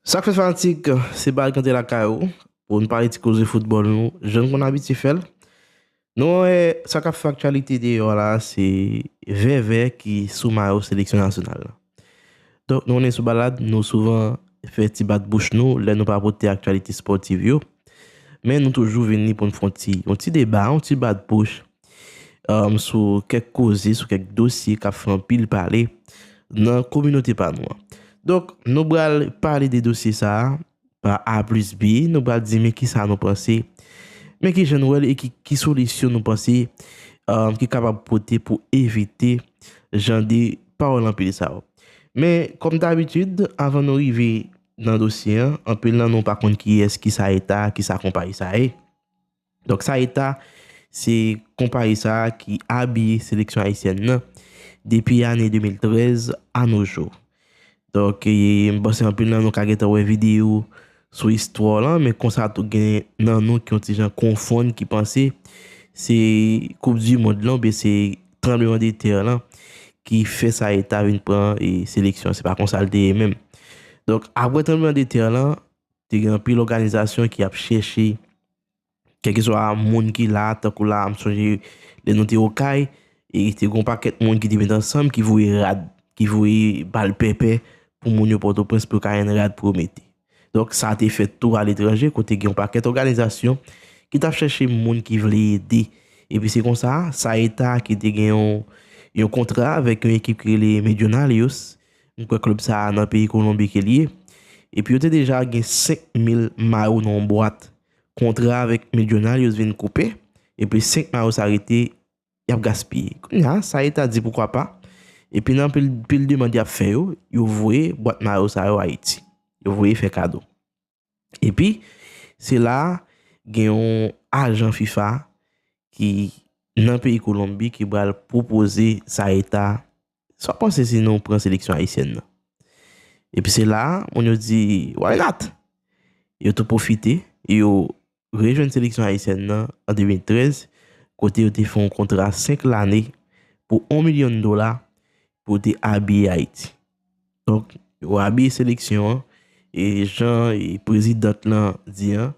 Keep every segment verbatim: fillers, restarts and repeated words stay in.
Sa k fèt fanatik, se bal k antre lakay ou, pou n pale ti koze foutbòl nou, jan n konn abitye fè l. Nou wè sa k ap fè aktyalite deyò la, se Vèvè ki sou mayo seleksyon nasyonal la. Donk, nou konnen sou Balad, nou souvan fè ti bat bouch nou lè nou pa pote aktyalite spòtiv yo. Men nou toujou vini pou n fè yon ti, yon ti deba, yon ti bat bouch, um, sou kèk koze, sou kèk dosye k ap fè anpil pale nan kominote pa nou an. Donk, nou pral pale de dosye sa a pa A plis B, nou pral di men kisa nou panse, men ki jan nou wè l e ki, ki solisyon nou panse, um, ki kapab pote pou evite jan de pawòl anpil sa yo. Men, kòm dabitid, avan nou rive nan dosye an, anpil nan nou pa konn kiyès, kisa eta, kisa konpayi sa ye. Donk, Saeta, se konpayi sa a ki abiye seleksyon ayisyèn nan depi ane de mil trèz a nos jours. Donk, e, m panse anpil nan nou ka gentan wè videyo sou istwa lan, men konsa tou gen nan nou ki yon ti jan konfonn, ki panse se Koup di Mond lan oubyen se tranbleman de tè lan ki fè Saeta vin pran, e, seleksyon. Se pa konsa l te ye menm. Donk, apre tranbleman de tè lan, te gen anpil òganizasyon ki ap chèche, kèlkeswa moun ki la, tankou la, m sonje lè nou te Okay, e te gen yon pakèt moun ki te met ansanm, ki voye rad, ki voye bal pèpè pou moun yo Pòtoprens pou yo ka jwenn rad pou yo mete. Donk, sa te fèt tou aletranje, kote gen yon pakèt òganizasyon ki t ap chèche moun ki vle ede. Epi se konsa, Saeta ki te gen yon, yon kontra avèk yon ekip ki rele Millonarios. M kwè klèb sa a nan peyi Kolonbi ke l ye. Epi yo te deja gen senk mil mayo nan yon bwat. Kontra avèk Millonarios vin koupe. Epi senk mayo sa rete, y ap gaspiye. Kounye a, Saeta di poukwa pa. Epi nan pil, pil demann y ap fè yo, yo voye bwat mayo sa yo Ayiti. Yo voye fè kado. Epi, se la a, gen yon ajan fifa ki nan peyi Kolonbi ki pral pwopoze Saeta, sa w panse si nou pran seleksyon ayisyèn nan? Epi se la a, moun yo di, "Why not?" Yo tou pwofite, yo rejwenn seleksyon ayisyèn nan an de mil trèz, kote yo te fè yon kontra senk lane pou yon milyon dola pou te abiye Ayiti. Donk, yo abiye seleksyon an, e jan, e, prezidan lan di an,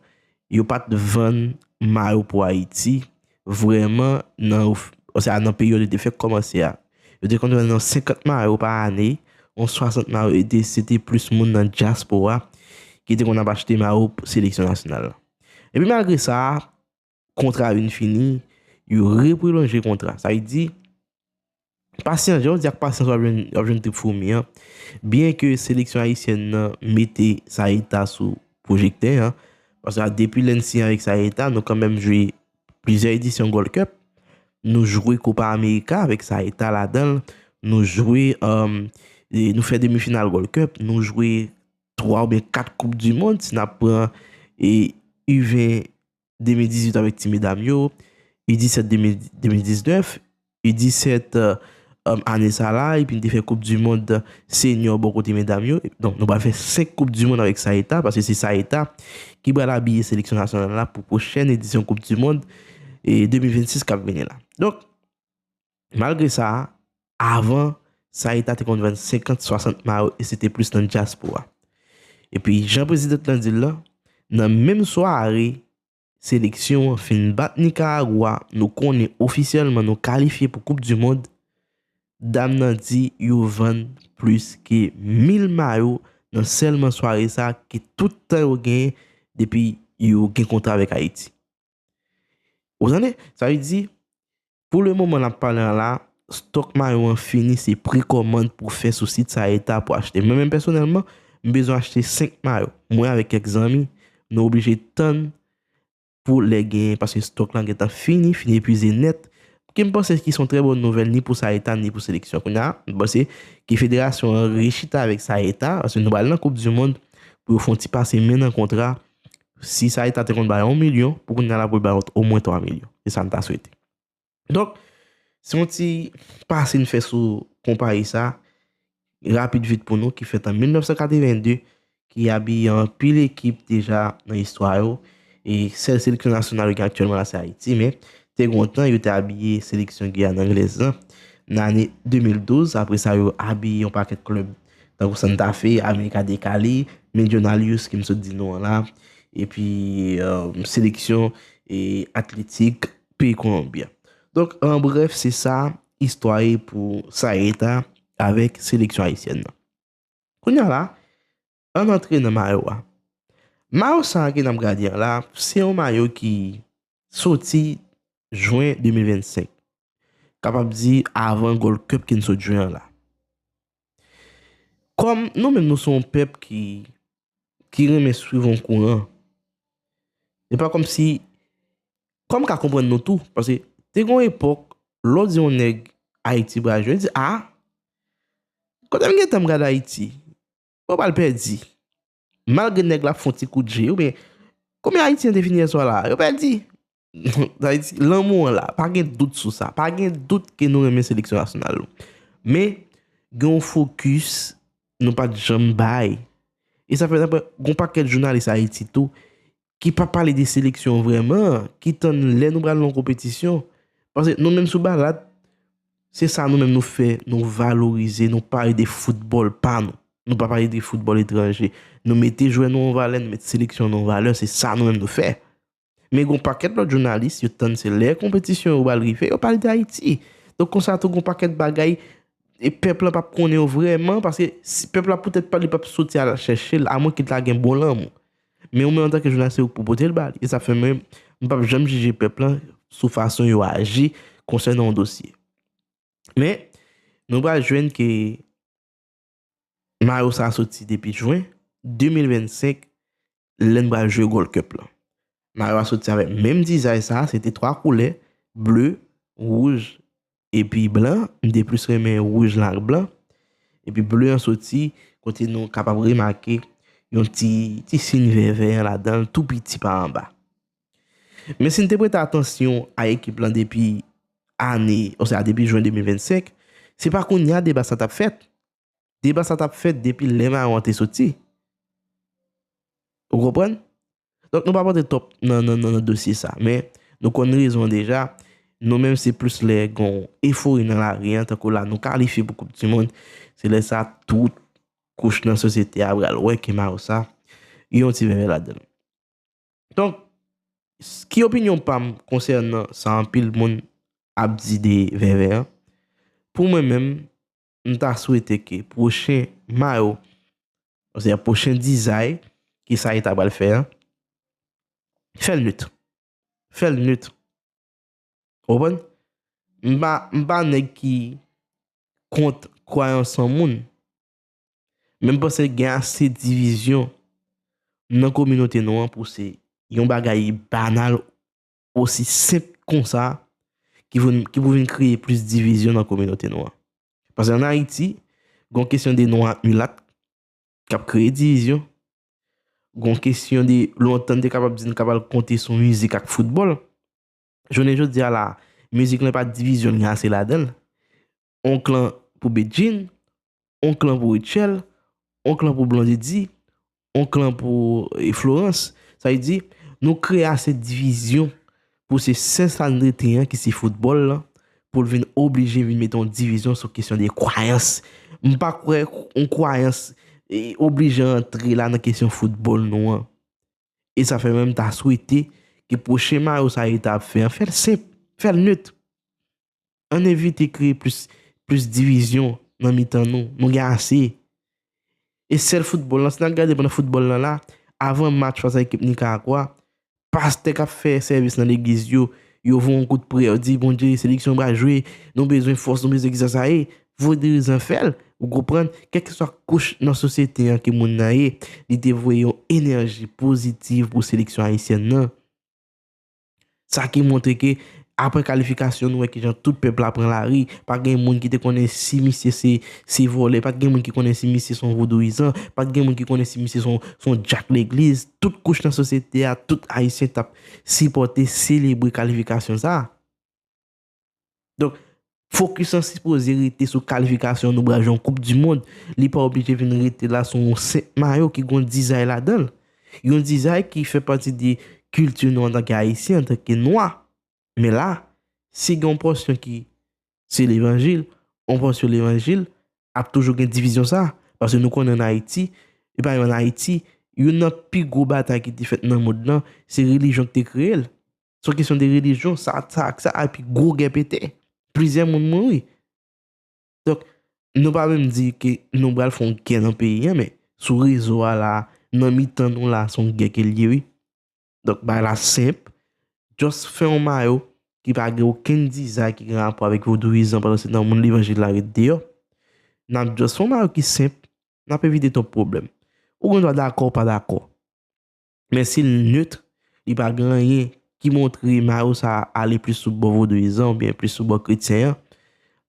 yo pa t vann mayo pou Ayiti vrèman nan, osea nan peryòd yo te fèk kòmanse a. Yo te konn vann yon senkant mayo pa ane, yon swasant mayo, e te, se te plis moun nan dyaspora ki te konn ap achte mayo pou seleksyon nasyonal la. Epi malgre sa, kontra a vin fini, yo repwolonje kontra. Sa vle di, pasyan, jan yo di ak pasyans w ap jwenn, w ap jwenn trip foumi an. Byen ke seleksyon ayisyèn nan mete Saeta sou pwojektè an, paske depi lè n siyen avèk Saeta, nou kanmenm jwe plizyè edisyon Gold Cup. Nou jwe Copa America avèk Saeta ladan l. Nou jwe, um, e nou fè demi final Gold Cup. Nou jwe twa oubyen kat Koup di Mond, si n ap pran, e, U ven de mil dizuit avèk ti medam yo, U disèt de mil, de mil diznèf, U disèt, um, ane sa la, epi n te fè Koup di Mond senyo bò kote medam yo. Donk, nou pral fè senk Koup di Mond avèk Saeta, paske se Saeta ki pral abiye seleksyon nasyonal la pou pwochèn edisyon Koup di Mond, e, de mil vennsis k ap vini la. Donk, malgre sa, avan, Saeta te konn vann senkant, swasant mayo, e se te plis nan dyaspora. Epi, jan prezidan lan di l lan, nan menm sware, seleksyon an fin bat Nikaragwa, nou konnen ofisyèlman nou kalifye pou Koup di Mond, dam nan di yo vann plis ke mil mayo nan sèlman sware sa a ke tout tan yo genyen depi yo gen kontra avèk Ayiti. Ou tande? Sa vle di, pou le moman n ap pale an la, stòk mayo an fini, se prekòmand pou fè sou sit Saeta pou achte. Mwen menm pèsonèlman, m bezwen achte senk mayo. Mwen avèk kèk zanmi, nou oblije tann pou lè genyen, paske stòk lan gentan fini, fin epwize nèt. Ke m panse ki se yon trè bòn nouvèl ni pou Saeta, ni pou seleksyon. Kounye a, m panse ke federasyon an rechita avèk Saeta, paske nou pral nan Koup di Mond, pou yo fè yon ti pase men nan kontra. Si Saeta te konn bay yon milyon, pou kounye a la pou l bay omwen twa milyon. Se sa n ta swete. Donk, se yon ti pase n fè sou konpayi sa, rapid vit pou nou, ki fèt an mil nèf san katreven de, ki abiye anpil ekip deja nan istwa yo. E sèl seleksyon nasyonal yo gen aktyèlman la se Ayiti, men te gen yon tan yo te abiye seleksyon Giyàn Anglèz lan nan ane de mil douz. Apre sa, yo abiye yon pakèt klèb tankou Santa Fe, América de Cali, Millonarios ke m sot di non an la, epi, e, seleksyon, e, atletik peyi Kolonbi a. Donk, an brèf, se sa istwa ye pou sa ye ta avèk seleksyon ayisyèn nan. Kounye a la, ann antre nan mayo a. Mayo sa a ke n ap gade an la, se yon mayo ki soti jen de mil vennsenk. Kapab di avan Gold Cup ke n sot jwe an la. Kòm nou menm nou se yon pèp ki, ki renmen swiv yon kouran, e pa kòmsi, kòm ka konprann nou tou, paske te gen yon epòk, lè w di yon nèg Ayiti pral jwe, yo di, a, kote m gentan m gade Ayiti? Yo pral pèdi. Malgre nèg la ap fè yon ti kout je, oubyen, konbyen Ayisyen te fini yèswa la? Yo pèdi. Sa vle di, lanmou an la, pa gen dout sou sa. Pa gen dout ke nou renmen seleksyon nasyonal nou. Men, gen yon fokis nou pa t janm bay. E sa fè, gen yon pakèt jounalis Ayiti tou, ki pa pale de seleksyon vrèman, ki tann lè nou pral nan yon konpetisyon. Paske nou menm sou balad, se sa nou menm nou fè, nou valorize, nou pale de foutbòl pa nou. Nou pa pale de foutbòl etranje. Nou mete jwè nou an valè, nou mete seleksyon nou an valè, se sa nou menm nou fè. Men gen yon pakèt lòt jounalis, yo tann se lè konpetisyon yo pral rive, yo pale de Ayiti. Donk konsa tou gen yon pakèt bagay, e pèp la p ap konnen yo vrèman, paske si pèp la poutèt pa li p ap soti al chèche l, amwen ke l ta gen bon lanmou. Men ou menm antanke jounalis, se ou k pou pote l ba li. E sa fè mwen, m p ap janm jije pèp la sou fason yo aji konsènan yon dosye. Men, nou pral jwenn ke mayo sa a soti depi jen de mil vennsenk, lè n pral jwe Gold Cup la. Mayo a soti avèk menm dizay sa a, se te twa koulè, ble, wouj, epi blan. M te plis renmen wouj la ak blan. Epi ble an soti kote nou kapab remake yon ti, ti siy vè vè an ladan l, tou piti pa anba. Men si n te prete atansyon a ekip lan depi ane, oswa depi jen de mil vennsenk, se pa kounye a deba sa t ap fèt. Deba sa t ap fèt depi lè mayo an te soti. Ou konprann? Donk, nou pa p antre twòp nan, nan, nan, nan dosye sa. Men, nou konn rezon an deja. Nou menm, se plis lè gon efori nan lari an, tankou la, nou kalifye pou Koup di Mond. Se lè sa, tout kouch nan sosyete a pral wè ke mayo sa, gen yon ti vèvè ladan l. Donk, s- ki opinyon pa m konsènan sa anpil moun ap di de vèvè an? Pou mwen menm, m ta swete ke pwochen mayo, osea pwochen dizay ke sa e ta pral fè an, fè l net. Fè l net. Ou konprann? M pa, m pa nèg ki kont kwayans an moun. Men m panse gen ase divizyon nan kominote nou an pou se yon bagay banal, osi senp konsa, ki pou, ki pou vin kreye plis divizyon nan kominote nou an. Paske ann Ayiti, gon kesyon de nwa ak milat k ap kreye divizyon. Gon kesyon de, lontan n te kapab di n kapab konte sou mizik ak foutbòl. Jounen jodi a la, mizik lan pa divizyon l gen ase ladan l. On klan pou Bedjine, on klan pou Rutshelle, on klan pou Blondedy, on klan pou, e, Florence. Sa vle di, nou kreye ase divizyon pou se sèl sa n rete an ki se foutbòl lan, pou l vin oblije vin mete yon divizyon sou kesyon de kwayans. M pa kwè yon kwayans, e, oblije antre la nan kesyon foutbòl nou an. E sa fè mwen m ta swete ke pwochen mayo sa e ta ap fè an, fè l senp, fè l net. Ann evite kreye plis, plis divizyon nan mitan nou. Nou gen ase. E sèl foutbòl lan, si n al gade pandan foutbòl lan la, avan match fas a ekip Nikaragwa, pastè k ap fè sèvis nan legliz yo, yo voye yon kout priyè, yo di, Bondye, seleksyon pral jwe, nou bezwen fòs, nou bezwen ki sa sa ye. Voye dirijan fè l, ou konprann, kèlkeswa kouch nan sosyete an ke moun nan ye, li te voye yon enèji pozitiv pou seleksyon ayisyèn nan. Sa ki montre ke, apre kalifikasyon, nou wè kijan tout pèp la pran lari. Pa gen moun ki te konnen si misye se, se vòlè. Pa t gen moun ki konnen si misye se yon vodouyizan. Pa t gen moun ki konnen si misye se yon, se yon dyak legliz. Tout kouch nan sosyete a, tout Ayisyen t ap sipòte, selebre kalifikasyon sa a. Donk, fokis lan sipoze rete sou kalifikasyon nou pral jwe yon Koup di Mond. Li pa oblije vin rete la sou yon senp mayo ki gon dizay ladan l. Yon dizay ki fè pati de kilti nou antanke Ayisyen, antanke Nwa. Men la, si gen yon pòsyon ki se levanjil, yon pòsyon levanjil, ap toujou gen divizyon sa. Paske nou konnen ann Ayiti, e pa menm ann Ayiti, Youn nan pi gwo batay ki te fèt nan mond lan, se relijyon ki te kreye l. Se yon kesyon de relijyon, sa, sa, sa, epi gwo gè pete. Plizyè moun mouri. Donk, nou pa menm di ke nou pral fè yon gè nan peyi an, men sou rezo a la, nan mitan nou la, se yon gè ke l ye, wi. Donk, bagay la senp. Just fè yon mayo ki pa gen okenn dizay ki gen rapò avèk vodouyizan, pandan se tan moun levanjil la ret deyò. N ap just fè yon mayo ki senp, n ap evite twòp pwoblèm. Ou gen dwa dakò ou pa dakò. Men si l nèt, li pa gen anyen ki montre mayo sa a ale plis sou bò vodouyizan oubyen plis sou bò kretyen an,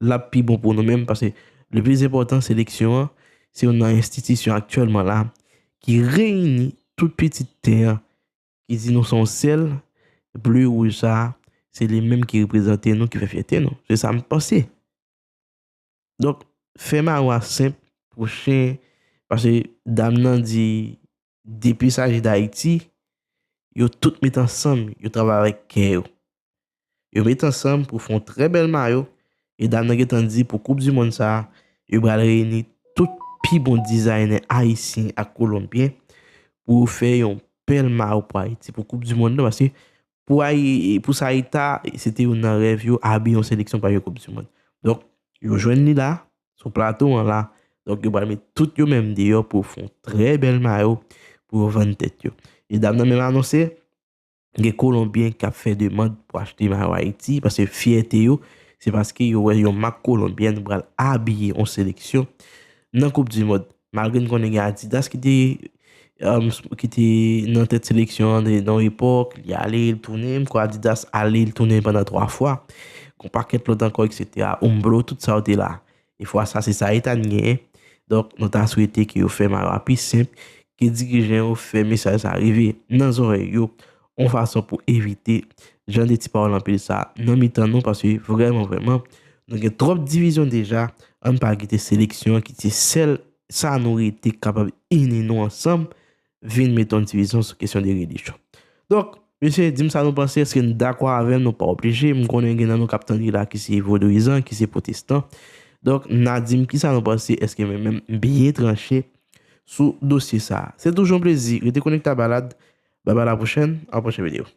l ap pi bon pou nou menm, paske le plis enpòtan seleksyon an, se youn nan enstitisyon aktyèlman la ki reyini tout pitit tè an, ki di nou se yon sèl, ble wouj sa a, se li menm ki reprezante nou, ki fè fyète nou. Se sa m panse. Donk, fè mayo a senp, pwochen, paske dam nan di, depi sa je Dayiti, yo tout met ansanm, yo travay avèk kè yo. Yo met ansanm pou fè yon trè bèl mayo, e dam nan gentan di pou koup di mond sa a, yo pral reyini tout pi bon dizayner ayisyen ak kolonbyen pou yo fè yon bèl mayo pou Ayiti, pou koup di mond nan, paske pou Ayi-, pou sa eta, se te youn nan rèv yo, abiye yon seleksyon pou al jwe koup di mond. Donk, yo jwenn li la, sou plato an la. Donk, yo pral met tout yo menm deyò pou yo fè yon trè bèl mayo, pou yo vann tèt yo. E dam nan menm anonse, gen kolonbyen k ap fè demann pou achte mayo Ayiti, paske fyète yo, se paske yo wè yon mak kolonbyèn pral abiye yon seleksyon nan koup di mond. Malgre n konnen gen Adidas ki te, um, ki te nan tèt seleksyon an de, nan yon epòk, li ale, li tounen, m kwè Adidas ale, li tounen pandan twa fwa. Gon pakèt lòt ankò, et cetera. Umbro, tout sa yo te la. E fwa sa, se sa eta n genyen. Donk, nou ta swete ke yo fè mayo a pi senp, ke dirijan yo fè mesaj sa rive nan zòrèy yo, yon fason pou evite jan de ti pawòl anpil sa nan mitan nou, paske vrèman, vrèman, nou gen twòp divizyon deja, ann pa kite seleksyon an ki se sèl sa nou rete kapab ini nou ansanm, vin mete yon divizyon sou kesyon de relijyon. Donk, mesye, di m sa nou panse, èske n dakò avè m, nou pa oblije, m konnen gen nan nou k ap tande la ki se vodouyizan, ki se pwotestan. Donk, n a di m kisa nou panse, èske mwen menm m byen tranche sou dosye sa a. Se toujou yon plezi, rete konekte a Balad, bye bye la pwochèn, a yon pwochen videyo.